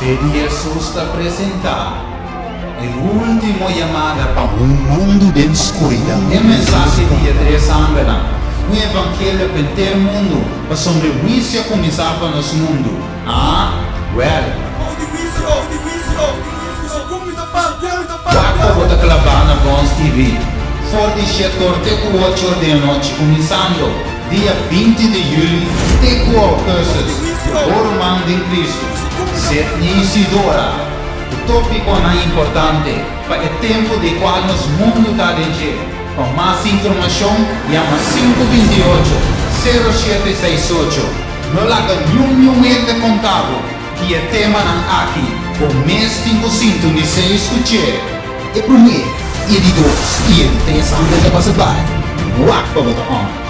Fe di Hesus ta presentá e último yamada pa un mundu den skuridat. E mensahe di e tres angelnan, un evangelio pa henter mundu, pasobra e huisio a kuminsá pa nos mundu. Ah, wèl. Wak pa bo ta klabá na Bons TV, for di shetor te ku ocho or di anochi, kuminsando dia 20 di juli te ku augustus, bo ruman den Kristu, Sidney Isidora, ku tópikonan importante pa e tempu di kual nos mundu ta den dje. Pa mas informashon yama 528, 0768. No laga niun niun hende konta bo ki e temanan aki, bo mes tin ku sintonis'é i skuch'é. E promé, e di dos i e di tres angel ta pasa bai. Wak pa bo ta on.